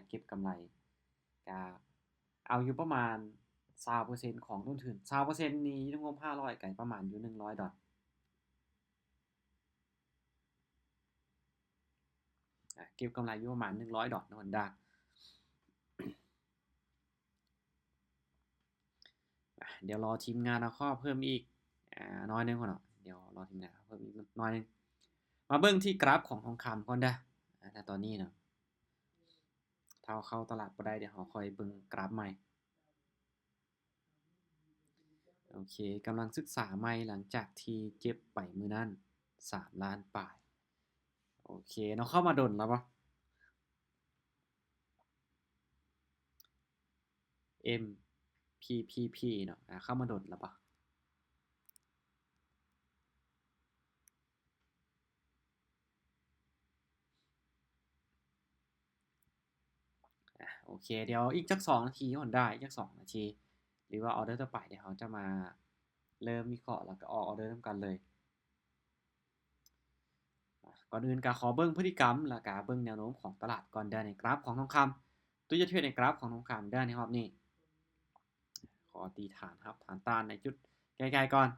ເກັບກຳໄລ ກະເອົາຢູ່ປະມານຊາວເປີເຊັນຂອງຕົ້ນທຶນ ຊາວເປີເຊັນນີ້ຢູ່ໃນງົບຫ້າຮ້ອຍ ກະປະມານຢູ່ໜຶ່ງຮ້ອຍດອນ ອ່າ ເກັບກຳໄລຢູ່ປະມານໜຶ່ງຮ້ອຍດອນເນາະ Honda ອ່າ ດຽວລໍທີມງານເອົາຂໍ້ເພີ່ມອີກ ອ່າ ໜ້ອຍໜຶ່ງກ່ອນເນາະ ດຽວລໍທີມງານເອົາເພີ່ມອີກໜ້ອຍໜຶ່ງ ມາເບິ່ງທີ່ກຣາຟຂອງທອງຄຳກ່ອນເດີ ອ່າ ນະຕອນນີ້ເນາະ ຖ້າເຮົາເຂົ້າຕະຫຼາດບໍ່ໄດ້ ດຽວເຮົາຄ່ອຍເບິ່ງກຣາຟໃໝ່. ໂອເຄ ກຳລັງສຶກສາໃໝ່ ຫຼັງຈາກທີ່ເຈັບໄປມື້ນັ້ນສາມລ້ານປາຍ. ໂອເຄເນາະ ເຂົ້າມາດົນແລ້ວບໍ່? ເອັມ ພີ ພີ ພີ ເນາະ ອ່າ ເຂົ້າມາດົນແລ້ວບໍ່? ອ່ະ ໂອເຄ ດຽວອີກຈັກສອງນາທີ Honda ອີກຈັກສອງນາທີ ຫຼືວ່າອໍເດີຕໍ່ໄປ ດຽວເຮົາຈະມາເລີ່ມວິເຄາະ ແລ້ວກໍອອກອໍເດີນຳກັນເລີຍ. ອ່ະ ກ່ອນອື່ນກໍຂໍເບິ່ງພຶດຕິກຳ ແລ້ວກໍເບິ່ງແນວໂນ້ມຂອງຕະຫຼາດກ່ອນເດີ ໃນກຣາຟຂອງທອງຄຳ. ຕຸ້ຍຈະເທຣດໃນກຣາຟຂອງທອງຄຳເດີ ໃນຮອບນີ້. ຂໍຕີຖານຮັບ ຖານຕ້ານໃນຈຸດໃກ້ໆກ່ອນ.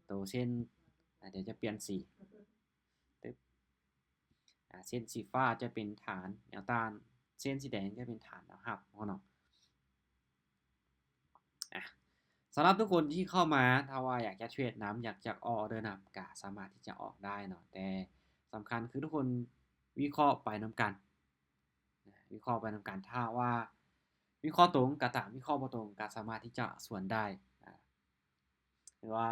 ໂຕເສັ້ນ ອາດຈະປ່ຽນສີ ຕຶບ ອາ ເສັ້ນສີຟ້າຈະເປັນຖານແນວຕ້ານ, ເສັ້ນສີແດງຈະເປັນຖານແນວຮັບເນາະ. ອາ ສຳລັບທຸກຄົນທີ່ເຂົ້າມາ ຖ້າວ່າຢາກຈະເທຣດນຳ ຢາກຈະອອກອໍເດີນຳ ກະສາມາດທີ່ຈະອອກໄດ້ເນາະ, ແຕ່ສຳຄັນຄືທຸກຄົນວິເຄາະໄປນຳກັນ. ນະ ວິເຄາະໄປນຳກັນ. ຖ້າວ່າວິເຄາະຕົງກໍຕາມ, ວິເຄາະບໍ່ຕົງກໍສາມາດທີ່ຈະສວນໄດ້. ອາ ຫຼືວ່າ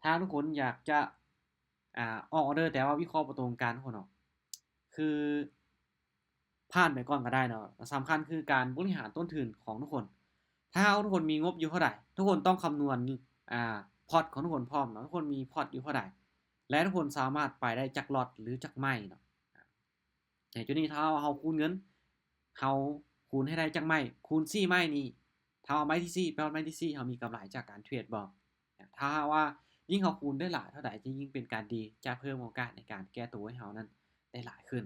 ຖ້າທຸກຄົນຢາກຈະ ອາ ອອກອໍເດີ ແຕ່ວ່າວິເຄາະບໍ່ຕົງກັນພຸ້ນເນາະ, ຄືຜ່ານໄປກ່ອນກໍໄດ້ເນາະ. ສຳຄັນຄືການບໍລິຫານຕົ້ນທຶນຂອງທຸກຄົນ. ຖ້າຫາກວ່າທຸກຄົນມີງົບຢູ່ເທົ່າໃດ, ທຸກຄົນຕ້ອງຄຳນວນ ອາ ພອດຂອງທຸກຄົນພ້ອມເນາະ, ທຸກຄົນມີພອດຢູ່ເທົ່າໃດ ແລະ ທຸກຄົນສາມາດໄປໄດ້ຈັກລັອດ ຫຼື ຈັກໄມ້ເນາະ. ໃນຈຸດນີ້ ຖ້າເຮົາຄູນເງິນ ເຮົາຄູນໃຫ້ໄດ້ຈັກໄມ້ ຄູນສີ່ໄມ້ນີ້ ຖ້າເອົາໄມ້ທີສີ່ ໄປຮອດໄມ້ທີສີ່ ເຮົາມີກຳໄລຈາກການເທຣດບໍ່? ຖ້າຫາກວ່າຍິ່ງເຮົາຄູນໄດ້ຫຼາຍເທົ່າໃດ ຈະຍິ່ງເປັນການດີ ຈະເພີ່ມໂອກາດໃນການແກ້ໂຕໃຫ້ເຮົານັ້ນໄດ້ຫຼາຍຂຶ້ນ.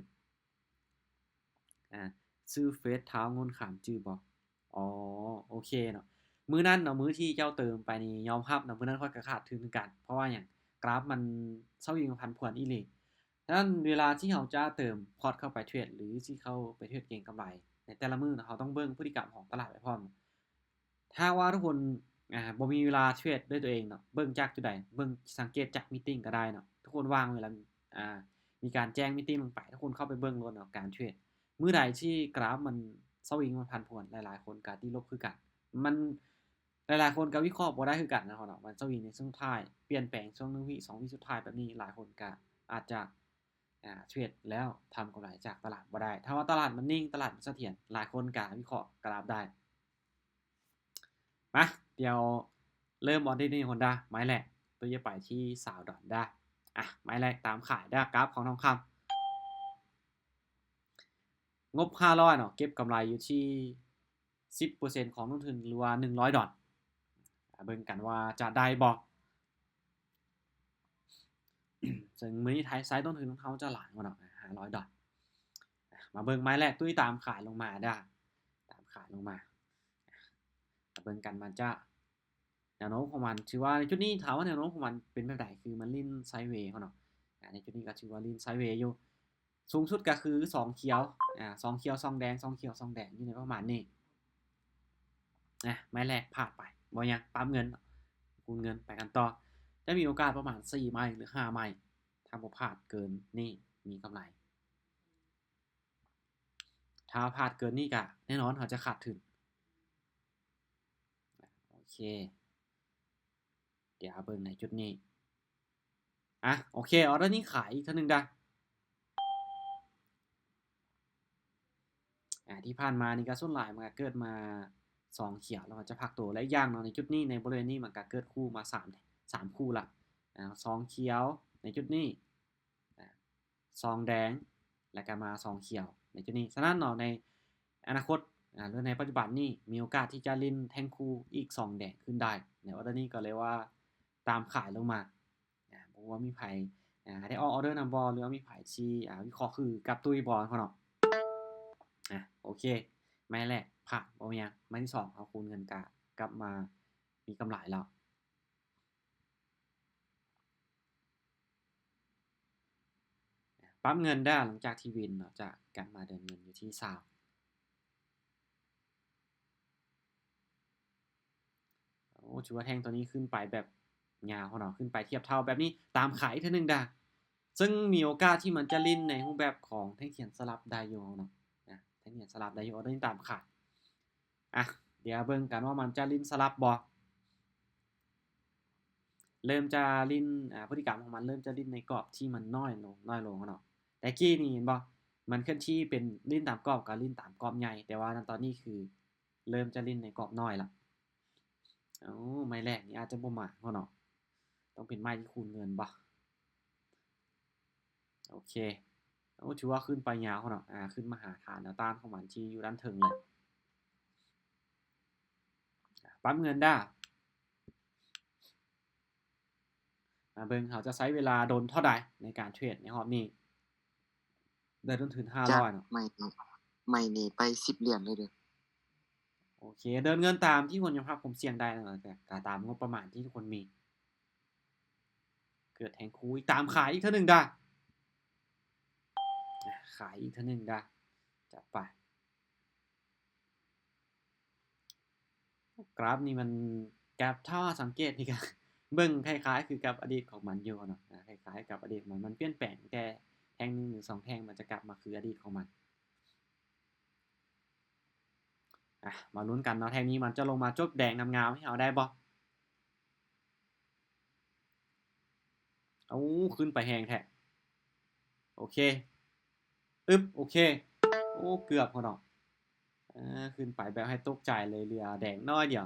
ອາ ຊື່ເຟສທ້າວງົນຂາມ ຈື່ບໍ່? ອໍ ໂອເຄເນາະ. ມື້ນັ້ນເນາະ ມື້ທີ່ເຈົ້າເຕີມໄປນີ້ ຍອມຮັບເນາະ ມື້ນັ້ນຂ້ອຍກໍຂາດທຶນຄືກັນ. ເພາະວ່າຫຍັງ? ກຣາຟມັນສະວິງຜັນຜວນອີ່ຫຼີ. ສະນັ້ນເວລາທີ່ເຮົາຈະເຕີມພອດເຂົ້າໄປເທຣດ ຫຼື ຊິເຂົ້າໄປເທຣດເກັງກຳໄລໃນແຕ່ລະມື້ເນາະ, ເຮົາຕ້ອງເບິ່ງພຶດຕິກຳຂອງຕະຫຼາດໄປພ້ອມ. ຖ້າວ່າທຸກຄົນ ອາ ບໍ່ມີເວລາເທຣດດ້ວຍຕົວເອງເນາະ, ເບິ່ງຈາກຈຸດໃດ? ເບິ່ງ ສັງເກດຈາກມີດຕິງກໍໄດ້ເນາະ. ທຸກຄົນວ່າງເວລາ ອາ ມີການແຈ້ງມີດຕິງລົງໄປ, ທຸກຄົນເຂົ້າໄປເບິ່ງໂລດເນາະ ການເທຣດ. ມື້ໃດທີ່ກຣາຟມັນສະວິງ ມັນຜັນຜວນ, ຫຼາຍໆຄົນກໍຕິລົບຄືກັນ. ມັນ ຫຼາຍໆຄົນກໍວິເຄາະບໍ່ໄດ້ຄືກັນນະເນາະ, ມັນສະວິງໃນຊ່ວງທ້າຍ, ປ່ຽນແປງຊ່ວງໜຶ່ງວິ ສອງວິສຸດທ້າຍແບບນີ້, ຫຼາຍຄົນກໍອາດຈະ ອາ ເທຣດແລ້ວທຳກຳໄລຈາກຕະຫຼາດບໍ່ໄດ້. ຖ້າວ່າຕະຫຼາດມັນນິ່ງ, ຕະຫຼາດມັນສະຖຽນ, ຫຼາຍຄົນກໍວິເຄາະກຣາຟໄດ້. ມາ ດຽວເລີ່ມອອເດີນີ້ Honda ໄມ້ແລກ, ຕຸ້ຍຈະໄປທີ່ຊາວດອນເດີ. ອາ ໄມ້ແລກຕາມຂາຍເດີ, ກຣາຟຂອງທອງຄຳ ງົບຫ້າຮ້ອຍເນາະ, ເກັບກຳໄລຢູ່ທີ່ສິບເປີເຊັນຂອງຕົ້ນທຶນ ຫຼືວ່າໜຶ່ງຮ້ອຍດອນ. ມາເບິ່ງກັນວ່າຈະໄດ້ບໍ່? ເຊິ່ງມື້ນີ້ໄທ ໃຊ້ຕົ້ນທຶນຂອງເຮົາຈະຫຼາຍກວ່າເນາະ ຫ້າຮ້ອຍດອນ. ມາເບິ່ງໄມ້ແລກ, ຕຸ້ຍຕາມຂາຍລົງມາເດີ, ຕາມຂາຍລົງມາ. ມາເບິ່ງກັນ ມັນຈະ ແນວໂນ້ມຂອງມັນ ຖືວ່າໃນຈຸດນີ້ ຖາມວ່າແນວໂນ້ມຂອງມັນເປັນແບບໃດ? ຄືມັນຫຼິ້ນໄຊເວເນາະ. ອາ ໃນຈຸດນີ້ກໍຖືວ່າຫຼິ້ນໄຊເວຢູ່. ສູງສຸດກໍຄືສອງຂຽວ, ອາ ສອງຂຽວ ສອງແດງ, ສອງຂຽວ ສອງແດງ ຢູ່ໃນປະມານນີ້. ນະ ໄມ້ແລກພາດໄປ ບໍ່ຫຍັງ, ປ້ຳເງິນ ຄູນເງິນ ໄປກັນຕໍ່. ຈະມີໂອກາດປະມານສີ່ໄມ້ ຫຼື ຫ້າໄມ້, ຖ້າບໍ່ພາດເກີນນີ້ມີກຳໄລ. ຖ້າພາດເກີນນີ້ກະແນ່ນອນເຮົາຈະຂາດທຶນ. ໂອເຄ ດຽວເບິ່ງໃນຈຸດນີ້. ອາ ໂອເຄ ອອເດີນີ້ຂາຍອີກເທື່ອໜຶ່ງເດີ. ອາ ທີ່ຜ່ານມານີ້ກໍສ່ວນຫຼາຍມັນກໍເກີດມາສອງຂຽວ ແລ້ວມັນຈະພັກໂຕ. ແລະ ອີກຢ່າງເນາະ ໃນຈຸດນີ້ ໃນບໍລິເວນນີ້ ມັນກໍເກີດຄູ່ມາສາມ ສາມຄູ່ລະ. ອາ ສອງຂຽວໃນຈຸດນີ້ ອາ ສອງແດງ ແລ້ວກໍມາສອງຂຽວໃນຈຸດນີ້. ສະນັ້ນເນາະ ໃນອະນາຄົດ ອາ ຫຼືໃນປັດຈຸບັນນີ້ ມີໂອກາດທີ່ຈະຫຼິ້ນແທ່ງຄູ່ອີກສອງແດງຂຶ້ນໄດ້. ໃນອອເດີນີ້ກໍເລີຍວ່າຕາມຂາຍລົງມາ. ອາ ບໍ່ຮູ້ວ່າມີໃຜ ອາ ໄດ້ອອກອອເດີນຳບໍ່ ຫຼືວ່າມີໃຜທີ່ ອາ ວິເຄາະຄືກັບຕຸ້ຍບໍ່ເນາະ. ອເຄ ໄມ້ແລກຜ່ານ ບໍ່ມີຫຍັງ. ໄມ້ທີສອງ ເຮົາຄູນເງິນກະກັບມາມີກຳໄລແລ້ວ. ປັບເງິນດາ ຫຼັງຈາກທີ່ວິນເນາະ ຈະກັບມາເດີນເງິນຢູ່ທີ່ສາມ. ໂອ້ ຖືວ່າແທ່ງຕົວນີ້ຂຶ້ນໄປແບບຍາວເນາະ ຂຶ້ນໄປທຽບເທົ່າແບບນີ້ ຕາມຂາຍອີກເທື່ອໜຶ່ງດາ ເຊິ່ງມີໂອກາດທີ່ມັນຈະຫຼິ້ນໃນຮູບແບບຂອງແທ່ງທຽນສະຫຼັບໄດ້ຢູ່ເນາະ ນະ ແທ່ງທຽນສະຫຼັບໄດ້ຢູ່ ເອົາຕົວນີ້ຕາມຂາຍ. ອ່ະ ດຽວເບິ່ງກັນວ່າມັນຈະຫຼິ້ນສະຫຼັບບໍ່ ເລີ່ມຈະຫຼິ້ນ ອ່າ ພຶດຕິກຳຂອງມັນເລີ່ມຈະຫຼິ້ນໃນກອບທີ່ມັນນ້ອຍລົງ ນ້ອຍລົງເນາະ. ແຕ່ກີ້ນີ້ເຫັນບໍ່ ມັນເຄື່ອນທີ່ເປັນຫຼິ້ນຕາມກອບກັບຫຼິ້ນຕາມກອບໃຫຍ່ ແຕ່ວ່ານຳຕອນນີ້ຄືເລີ່ມຈະຫຼິ້ນໃນກອບນ້ອຍລະ. ເອົ້າ ໄມ້ແລກນີ້ອາດຈະບໍ່ມາເນາະ ຕ້ອງເປັນໄມ້ທີ່ຄູນເງິນບໍ່. ໂອເຄ ໂອ້ ຖືວ່າຂຶ້ນໄປຍາວເນາະ ອ່າ ຂຶ້ນມາຫາຖານແນວຕ້ານຂອງມັນທີ່ຢູ່ດ້ານເທິງເລີຍ. ປັບເງິນດາ ມາເບິ່ງເຮົາຈະໃຊ້ເວລາດົນເທົ່າໃດໃນການເທຣດໃນຮອບນີ້. ໄດ້ຕົ້ນທຶນຫ້າຮ້ອຍເນາະ ໄມ້ນີ້ ໄມ້ນີ້ໄປສິບຫຼຽນເລີຍເດີ້. ໂອເຄ ເດີນເງິນຕາມທີ່ຄວນຍອມຮັບຄວາມສ່ຽງໄດ້ເນາະ ກະ ກະຕາມງົບປະມານທີ່ທຸກຄົນມີ. ເກີດແທ່ງຄູອີກ ຕາມຂາຍອີກເທື່ອໜຶ່ງດາ ຂາຍອີກເທື່ອໜຶ່ງດາ ຈັດໄປ. ກຣາຟນີ້ມັນ ກຣາຟ ຖ້າວ່າສັງເກດນີ້ກະເບິ່ງຄ້າຍໆຄືກັບອະດີດຂອງມັນຢູ່ເນາະ ອ່າ ຄ້າຍໆກັບອະດີດຂອງມັນ ມັນປ່ຽນແປງແຕ່ແທ່ງໜຶ່ງ ຫຼື ສອງແທ່ງ ມັນຈະກັບມາຄືອະດີດຂອງມັນ. ອ່ະ ມາລຸ້ນກັນເນາະ ແທ່ງນີ້ມັນຈະລົງມາຈົບແດງງາມໆໃຫ້ເຮົາໄດ້ບໍ່? ເອົາ ຂຶ້ນໄປແຮງແທ້. ໂອເຄ ອຶບ ໂອເຄ ໂອ້ ເກືອບພຸ້ນເນາະ ເອີ ຂຶ້ນໄປແບບໃຫ້ຕົກໃຈເລີຍ ເຫຼືອແດງໜ້ອຍດຽວ.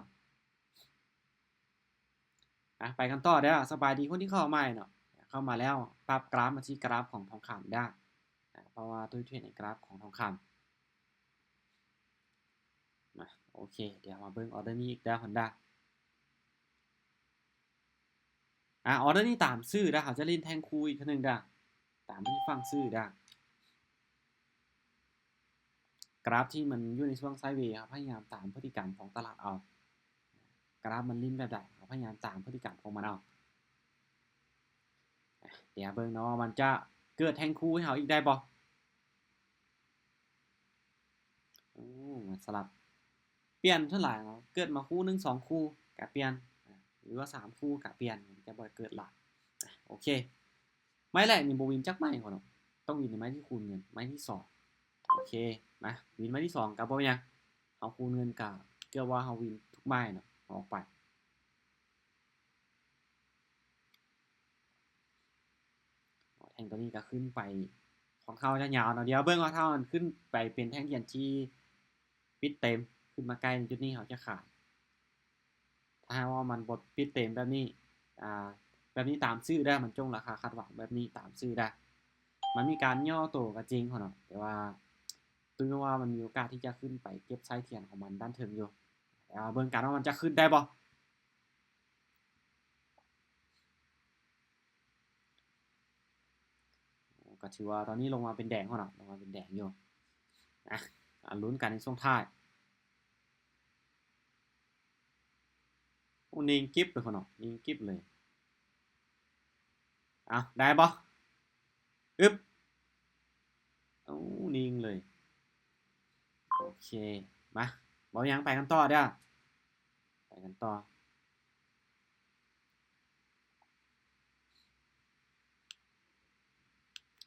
ອ່ະ ໄປກັນຕໍ່ເດີ້. ສະບາຍດີຄົນທີ່ເຂົ້າມາໃໝ່ເນາະ ເຂົ້າມາແລ້ວ ປັບກຣາຟມາທີ່ກຣາຟຂອງທອງຄຳເດີ້ ອ່າ ເພາະວ່າຕຸ້ຍເທຣດໃນກຣາຟຂອງທອງຄຳ. ມາ ໂອເຄ ດຽວມາເບິ່ງອໍເດີນີ້ອີກເດີ້ ຮອນດ້າ. ອ່າ ອໍເດີນີ້ຕາມຊື່ເດີ້ ເຮົາຈະຫຼິ້ນແທ່ງຄູ່ອີກເທື່ອໜຶ່ງເດີ້ ຕາມທີ່ຝັ່ງຊື່ເດີ້. ກຣາຟທີ່ມັນຢູ່ໃນຊ່ວງໄຊເວ ເຮົາພະຍາຍາມຕາມພຶດຕິກຳຂອງຕະຫຼາດເອົາ ກຣາຟມັນຫຼິ້ນແບບໃດ ເຮົາພະຍາຍາມຕາມພຶດຕິກຳຂອງມັນເອົາ. ດຽວເບິ່ງເນາະ ມັນຈະເກີດແທ່ງຄູ່ໃຫ້ເຮົາອີກໄດ້ບໍ່? ໂອ້ ມັນສະຫຼັບ ປ່ຽນສ່ວນຫຼາຍເນາະ ເກີດມາຄູ່ໜຶ່ງສອງຄູ່ກະປ່ຽນ ຫຼືວ່າສາມຄູ່ກະປ່ຽນ ຈະບໍ່ເກີດຫຼາຍ. ໂອເຄ ໄມ້ແລກນີ້ບໍ່ວິນຈັກໄມ້ເນາະ ຕ້ອງວິນໃນໄມ້ທີ່ຄູນເງິນ ໄມ້ທີສອງ. ໂອເຄ ມາ ວິນໄມ້ທີສອງກະບໍ່ເປັນຫຍັງ ເຮົາຄູນເງິນກະເກືອບວ່າເຮົາວິນທຸກໄມ້ເນາະ ເອົາອອກໄປ. ແທ່ງຕົວນີ້ກະຂຶ້ນໄປຄ່ອນຂ້າງຈະຍາວເນາະ ດຽວເບິ່ງວ່າຖ້າມັນຂຶ້ນໄປເປັນແທ່ງທຽນທີ່ປິດເຕັມ ຂຶ້ນມາໃກ້ໃນຈຸດນີ້ເຮົາຈະຂາຍ. ຖ້າຫາກວ່າມັນບໍ່ປິດເຕັມແບບນີ້ ອ່າ ແບບນີ້ຕາມຊື່ເດີ້ ມັນຈົ່ງລາຄາຄາດຫວັງແບບນີ້ຕາມຊື່ເດີ້. ມັນມີການຫຍໍ້ໂຕກະຈິງເນາະ ແຕ່ວ່າຕຸ້ຍວ່າມັນມີໂອກາດທີ່ຈະຂຶ້ນໄປເກັບໄສ້ທຽນຂອງມັນດ້ານເທິງຢູ່ ແຕ່ວ່າເບິ່ງກັນວ່າມັນຈະຂຶ້ນໄດ້ບໍ່? ກະຖືວ່າຕອນນີ້ລົງມາເປັນແດງເນາະ ລົງມາເປັນແດງຢູ່. ອ່ະ ມາລຸ້ນກັນໃນຊ່ວງທ້າຍ. ໂອ້ ນິ່ງກິບເລີຍເນາະ ນິ່ງກິບເລີຍ. ເອົາ ໄດ້ບໍ່? ອຶບ ເອົາ ນິ່ງເລີຍ. ໂອເຄ ມາ ບໍ່ຫຍັງ ໄປກັນຕໍ່ເດີ້ ໄປກັນຕໍ່.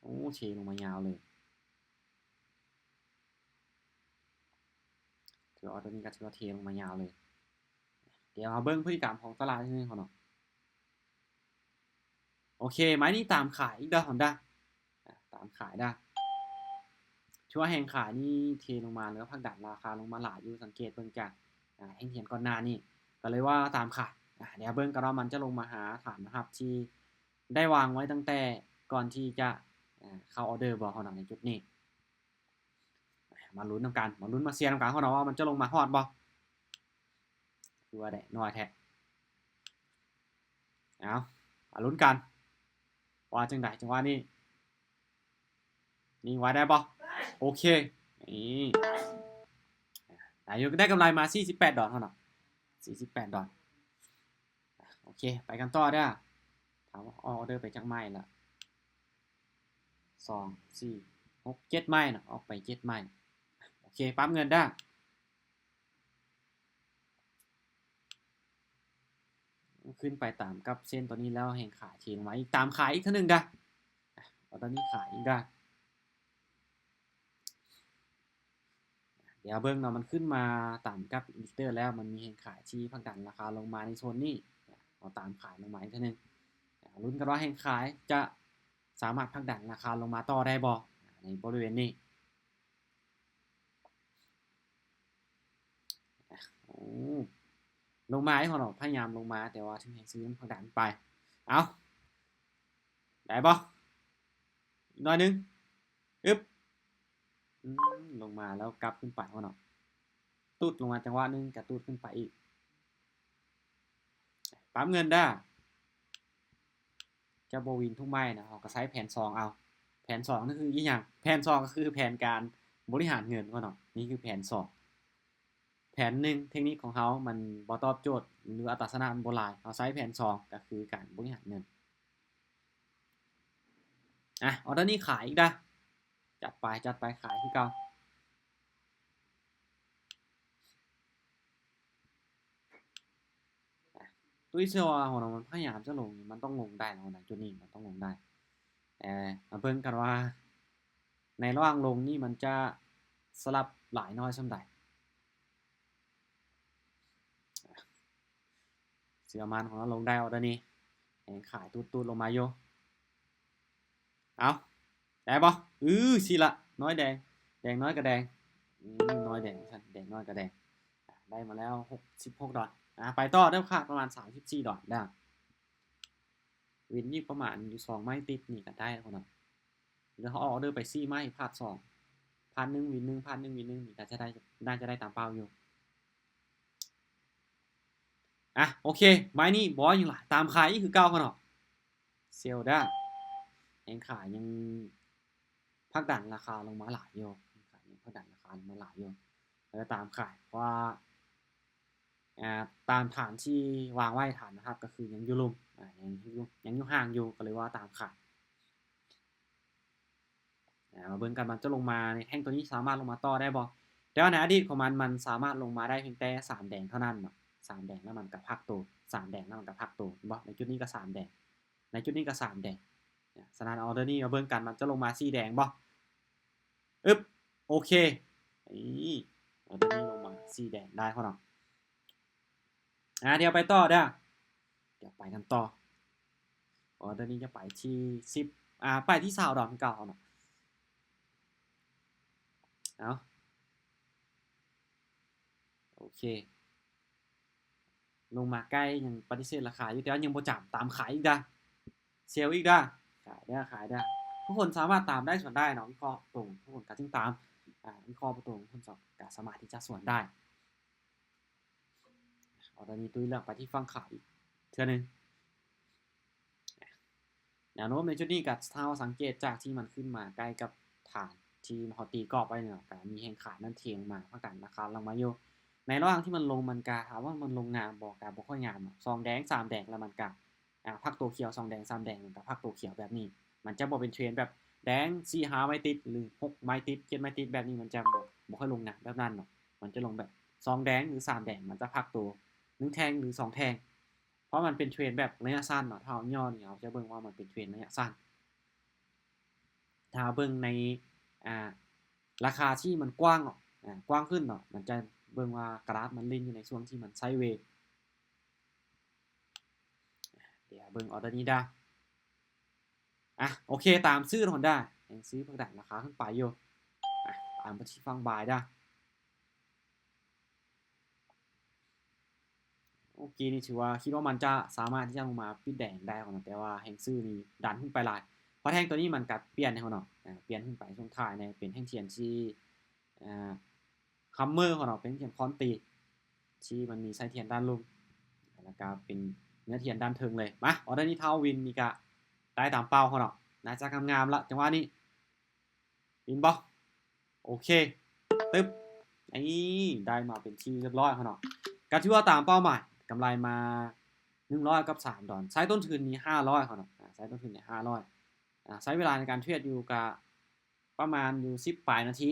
ໂອ້ ເທລົງມາຍາວເລີຍ. ຖືວ່າອໍເດີນີ້ກະຖືວ່າເທລົງມາຍາວເລີຍ. ດຽວເຮົາເບິ່ງພຶດຕິກຳຂອງຕະຫຼາດເຮົາເນາະ. ໂອເຄ ໄມ້ນີ້ຕາມຂາຍອີກເດີ້ ຮອນດ້າ ຕາມຂາຍເດີ້. ຖືວ່າແຮງຂາຍນີ້ເທລົງມາ ຫຼືວ່າຜັກດັນລາຄາລົງມາຫຼາຍຢູ່ ສັງເກດເບິ່ງຈາກ ອ່າ ແທ່ງທຽນກ່ອນໜ້ານີ້ ກະເລີຍວ່າຕາມຂາຍ. ດຽວເບິ່ງກັນວ່າມັນຈະລົງມາຫາຖານຮັບທີ່ໄດ້ວາງໄວ້ຕັ້ງແຕ່ກ່ອນທີ່ຈະ ອ່າ ເຂົ້າອໍເດີບໍ່ ເຮົານະ ໃນຈຸດນີ້. ມາລຸ້ນນຳກັນ ມາລຸ້ນມາເຊຍນຳກັນເນາະ ວ່າມັນຈະລົງມາຮອດບໍ່? ຄືວ່າໄດ້ໜ້ອຍແທ້. ເອົາ ມາລຸ້ນກັນ ວ່າຈັ່ງໃດ ຈັງຫວະນີ້ ນິ່ງໄວ້ໄດ້ບໍ່? ໂອເຄ ນີ້ ອາ ຢູ່ ໄດ້ກຳໄລມາສີ່ສິບແປດດອນເຮົາເນາະ ສີ່ສິບແປດດອນ. ໂອເຄ ໄປກັນຕໍ່ເດີ້. ຖາມວ່າອອກອໍເດີໄປຈັກໄມ້ລະ? ສອງ ສີ່ ຫົກ ເຈັດໄມ້ເນາະ ອອກໄປເຈັດໄມ້. ໂອເຄ ປັບເງິນເດີ້. ຂຶ້ນໄປຕາມກັບເສັ້ນຕົວນີ້ແລ້ວ ແຮງຂາຍທີ່ລົງມາອີກ ຕາມຂາຍອີກເທື່ອໜຶ່ງເດີ້. ອາ ຕອນນີ້ຂາຍອີກເດີ້. ດຽວເບິ່ງເນາະ ມັນຂຶ້ນມາຕາມກັບອິນດິເຄເຕີແລ້ວ ມັນມີແຮງຂາຍທີ່ຜັກດັນລາຄາລົງມາໃນໂຊນນີ້ ເຮົາຕາມຂາຍລົງມາອີກເທື່ອໜຶ່ງ. ລຸ້ນກັນວ່າແຮງຂາຍຈະສາມາດຜັກດັນລາຄາລົງມາຕໍ່ໄດ້ບໍ່ ໃນບໍລິເວນນີ້. ໂອ້ ລົງມາອີກເນາະ ພະຍາຍາມລົງມາ ແຕ່ວ່າຖືກແຮງຊື້ມັນຜັກດັນໄປ. ເອົ້າ ໄດ້ບໍ່? ອີກໜ້ອຍໜຶ່ງ. ອຶບ ອືມ ລົງມາແລ້ວກັບຂຶ້ນໄປເນາະ ຕຸດລົງມາຈັງຫວະໜຶ່ງ ກະຕຸດຂຶ້ນໄປອີກ. ປັບເງິນເດີ້. ຈະບໍ່ວິນທຸກໄມ້ນະ ເຮົາກະໃຊ້ແຜນສອງເອົາ. ແຜນສອງນີ້ຄືອີ່ຫຍັງ? ແຜນສອງກະຄືແຜນການບໍລິຫານເງິນເນາະ. ນີ້ຄືແຜນສອງ. ແຜນໜຶ່ງ ເທັກນິກຂອງເຮົາມັນບໍ່ຕອບໂຈດ ຫຼື ອັດຕາຊະນະມັນບໍ່ຫຼາຍ ເຮົາໃຊ້ແຜນສອງ ກະຄືການບໍລິຫານເງິນ. ອາ ອໍເດີນີ້ຂາຍອີກເດີ້. ຈັດໄປ ຈັດໄປ ຂາຍຄືເກົ່າ. ຕຸ້ຍເຊື່ອວ່າຫົວໜ້າມັນພະຍາຍາມຈະລົງ ມັນຕ້ອງລົງໄດ້ເນາະ ໃນຈຸດນີ້ມັນຕ້ອງລົງໄດ້. ແຕ່ມາເບິ່ງກັນວ່າໃນລະຫວ່າງລົງນີ້ມັນຈະສະຫຼັບຫຼາຍນ້ອຍສ່ຳໃດ. ເຊື່ອໝັ້ນຂອງເຮົາລົງໄດ້ອໍເດີນີ້ ແຮງຂາຍຕູດໆລົງມາຢູ່. ເອົາ ໄດ້ບໍ່? ອື ຊິລະ ນ້ອຍແດງ ແດງນ້ອຍກະແດງ ອື ນ້ອຍແດງຊັ້ນ ແດງນ້ອຍກະແດງ. ອາ ໄດ້ມາແລ້ວຫົກສິບຫົກດອນ. ອາ ໄປຕໍ່ເດີ້ ຂາດປະມານສາມສິບສີ່ດອນເດີ້. ວິນອີກປະມານຢູ່ສອງໄມ້ຕິດນີ້ກະໄດ້ພຸ້ນນະ ຫຼືເຮົາອອກອໍເດີໄປສີ່ໄມ້ ພາດສອງ ພາດໜຶ່ງ ວິນໜຶ່ງ ພາດໜຶ່ງ ວິນໜຶ່ງ ນີ້ກະຈະໄດ້ ໜ້າຈະໄດ້ຕາມເປົ້າຢູ່. ອາ ໂອເຄ ໄມ້ນີ້ບໍ່ຫຍັງຫຼາຍ ຕາມຂາຍອີກຄືເກົ່າເນາະ. ເຊວເດີ້ ແຮງຂາຍຍັງຜັກດັນລາຄາລົງມາຫຼາຍຢູ່ ແຮງຂາຍຍັງຜັກດັນລາຄາລົງມາຫຼາຍຢູ່ ເອີ ຕາມຂາຍ ເພາະວ່າ ອາ ຕາມຖານທີ່ວາງໄວ້ ຖານແນວຮັບກະຄືຍັງຢູ່ລຸ່ມ ອາ ຍັງຢູ່ ຍັງຢູ່ຫ່າງຢູ່ ກະເລີຍວ່າຕາມຂາຍ. ອາ ມາເບິ່ງກັນ ມັນຈະລົງມາໃນແທ່ງໂຕນີ້ ສາມາດລົງມາຕໍ່ໄດ້ບໍ່? ແຕ່ວ່າໃນອະດີດຂອງມັນ ມັນສາມາດລົງມາໄດ້ພຽງແຕ່ສາມແດງເທົ່ານັ້ນເນາະ ສາມແດງແລ້ວມັນກະພັກໂຕ ສາມແດງແລ້ວມັນກະພັກໂຕ ເຫັນບໍ່? ໃນຈຸດນີ້ກະສາມແດງ ໃນຈຸດນີ້ກະສາມແດງ. ສະນັ້ນ ອໍເດີນີ້ມາເບິ່ງກັນ ມັນຈະລົງມາສີ່ແດງບໍ່? ອຶບ ໂອເຄ ນີ້ ອໍເດີນີ້ລົງມາສີ່ແດງໄດ້ເນາະ. ອາ ດຽວໄປຕໍ່ເດີ້ ດຽວໄປກັນຕໍ່. ອໍເດີນີ້ຈະໄປທີ່ສິບ ອາ ໄປທີ່ຊາວດອນຄືເກົ່າເນາະ. ເອົາ ໂອເຄ ລົງມາໃກ້ ຍັງປະຕິເສດລາຄາຢູ່ ແຕ່ວ່າຍັງບໍ່ຈຳ ຕາມຂາຍອີກເດີ້ ເຊວອີກເດີ້ ຂາຍເດີ້ ຂາຍເດີ້. ທຸກຄົນສາມາດຕາມໄດ້ ສວນໄດ້ເນາະ ວິເຄາະຕົງ ທຸກຄົນກະຈຶ່ງຕາມ ອາ ວິເຄາະບໍ່ຕົງ ທຸກຄົນກະສາມາດທີ່ຈະສວນໄດ້. ອໍເດີນີ້ຕຸ້ຍເລືອກໄປທີ່ຝັ່ງຂາຍອີກເທື່ອໜຶ່ງ. ແນວໂນ້ມໃນຈຸດນີ້ກະ ຖ້າເຮົາສັງເກດຈາກທີ່ມັນຂຶ້ນມາໃກ້ກັບຖານທີ່ເຮົາຕີກອບໄວ້ເນາະ ກະມີແຮງຂາຍນັ້ນເທລົງມາ ພັກດັນລາຄາລົງມາຢູ່. ໃນລະຫວ່າງທີ່ມັນລົງ ມັນກະ ຖາມວ່າມັນລົງງາມບໍ່? ກະບໍ່ຄ່ອຍງາມເນາະ ສອງແດງ ສາມແດງ ແລ້ວມັນກະ ອາ ພັກໂຕຂຽວ ສອງແດງ ສາມແດງ ມັນກະພັກໂຕຂຽວແບບນີ້. ມັນຈະບໍ່ເປັນເທຣນແບບແດງສີ່ຫ້າໄມ້ຕິດ ຫຼື ຫົກໄມ້ຕິດ ເຈັດໄມ້ຕິດ ແບບນີ້ ມັນຈະບໍ່ ບໍ່ຄ່ອຍລົງງາມແບບນັ້ນເນາະ. ມັນຈະລົງແບບສອງແດງ ຫຼື ສາມແດງ ມັນຈະພັກໂຕໜຶ່ງແທ່ງ ຫຼື ສອງແທ່ງ ເພາະມັນເປັນເທຣນແບບໄລຍະສັ້ນເນາະ. ຖ້າເຮົາຍ່ອນີ້ ເຮົາຈະເບິ່ງວ່າມັນເປັນເທຣນໄລຍະສັ້ນ. ຖ້າເຮົາເບິ່ງໃນ ອາ ລາຄາທີ່ມັນກວ້າງເນາະ ອາ ກວ້າງຂຶ້ນເນາະ ມັນຈະເບິ່ງວ່າກະດາດມັນຫຼິ້ນຢູ່ໃນຊ່ວງທີ່ມັນໄຊເວ. ດຽວເບິ່ງອໍເດີນີ້ດາ. ອາ ໂອເຄ ຕາມຊື້ຮອນດາ ຍັງຊື້ພັກດັນລາຄາຂຶ້ນໄປຢູ່. ອາ ຕາມໄປທີ່ຝັ່ງບາຍດາ. ໂອເຄ ນີ້ຖືວ່າ ຄິດວ່າມັນຈະສາມາດທີ່ຈະລົງມາປິດແດງໄດ້ເນາະ ແຕ່ວ່າແຮງຊື້ນີ້ດັນຂຶ້ນໄປຫຼາຍ ເພາະແທ່ງໂຕນີ້ມັນກະປ່ຽນໃຫ້ເຮົາເນາະ ອາ ປ່ຽນຂຶ້ນໄປຊ່ວງທ້າຍນີ້ ເປັນແທ່ງທຽນທີ່ ອາ ຮຳເມີເນາະ ເປັນທຽນຄອນຕີ ທີ່ມັນມີໄສ້ທຽນດ້ານລຸ່ມ ແລ້ວກະເປັນເນື້ອທຽນດ້ານເທິງເລີຍ. ມາ ອໍເດີນີ້ຖ້າເຮົາວິນນີ້ກະໄດ້ຕາມເປົ້າເນາະ ໜ້າຈະງາມໆລະ ຈັງຫວະນີ້ ເຫັນບໍ່? ໂອເຄ ຕຶບ ນີ້ ໄດ້ມາເປັນທີ່ຮຽບຮ້ອຍເນາະ. ກໍຖືວ່າຕາມເປົ້າໝາຍ ກຳໄລມາໜຶ່ງຮ້ອຍກັບສາມດອນ. ໃຊ້ຕົ້ນທຶນນີ້ຫ້າຮ້ອຍເນາະ ອາ ໃຊ້ຕົ້ນທຶນນີ້ຫ້າຮ້ອຍ ອາ ໃຊ້ເວລາໃນການເທຣດຢູ່ກະປະມານຢູ່ສິບປາຍນາທີ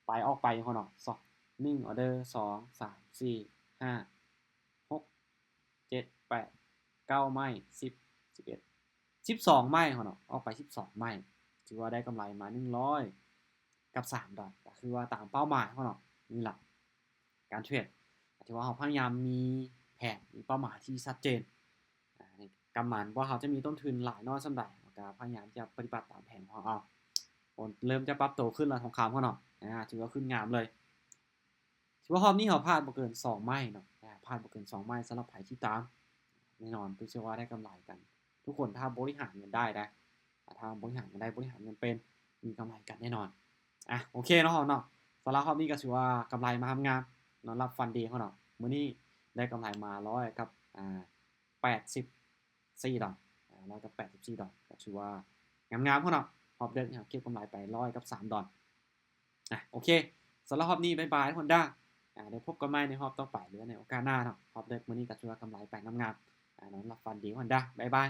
ໄປອອກໄປເນາະ. ສອງ ໜຶ່ງອອເດີ ສອງ ສາມ ສີ່ ຫ້າ ຫົກ ເຈັດ ແປດ ເກົ້າໄມ້ ສິບ ສິບເອັດ ສິບສອງໄມ້ເນາະ ອອກໄປສິບສອງໄມ້ ຖືວ່າໄດ້ກຳໄລມາໜຶ່ງຮ້ອຍກັບສາມດອນ ກໍຄືວ່າຕາມເປົ້າໝາຍເນາະ. ນີ້ລະການເທຣດ ຖືວ່າເຮົາພະຍາຍາມມີແຜນ ມີເປົ້າໝາຍທີ່ຊັດເຈນ. ອາ ກຳມັນວ່າເຮົາຈະມີຕົ້ນທຶນຫຼາຍນ້ອຍສ່ຳໃດ ເຮົາກໍພະຍາຍາມທີ່ຈະປະຕິບັດຕາມແຜນຂອງເຮົາເອົາ. ໂອ້ ເລີ່ມຈະປັບໂຕຂຶ້ນແລ້ວ ທອງຄຳເນາະ ອາ ຖືວ່າຂຶ້ນງາມເລີຍ. ຖືວ່າຮອບນີ້ເຮົາພາດບໍ່ເກີນສອງໄມ້ເນາະ ອາ ພາດບໍ່ເກີນສອງໄມ້. ສຳລັບໃຜທີ່ຕາມ ແນ່ນອນ ເຊື່ອວ່າໄດ້ກຳໄລກັນທຸກຄົນ ຖ້າບໍລິຫານເງິນໄດ້ນະ ອາ ຖ້າບໍລິຫານເງິນໄດ້ ບໍລິຫານເງິນເປັນ ມີກຳໄລກັນແນ່ນອນ. ອາ ໂອເຄເນາະ ເຮົາເນາະ ສຳລັບຮອບນີ້ກໍຖືວ່າກຳໄລມາງາມໆ ນອນຫຼັບຝັນດີເນາະ. ມື້ນີ້ໄດ້ກຳໄລມາຮ້ອຍກັບ ອາ ແປດສິບສີ່ດອນ ອາ ຮ້ອຍກັບແປດສິບສີ່ດອນ ກໍຖືວ່າງາມໆເນາະ. ຮອບເດິກນີ້ເຮົາເກັບກຳໄລໄປຮ້ອຍກັບສາມດອນ. ອາ ໂອເຄ ສຳລັບຮອບນີ້ ບາຍບາຍ ທຸກຄົນເດີ. ອາ ດຽວພົບກັນໃໝ່ໃນຮອບຕໍ່ໄປ ຫຼືວ່າໃນໂອກາດໜ້າເນາະ. ຮອບເດິກມື້ນີ້ກໍຖືວ່າກຳໄລໄປງາມໆ ອາ ນອນຫຼັບຝັນດີ ທຸກຄົນເດີ. ບາຍບາຍ.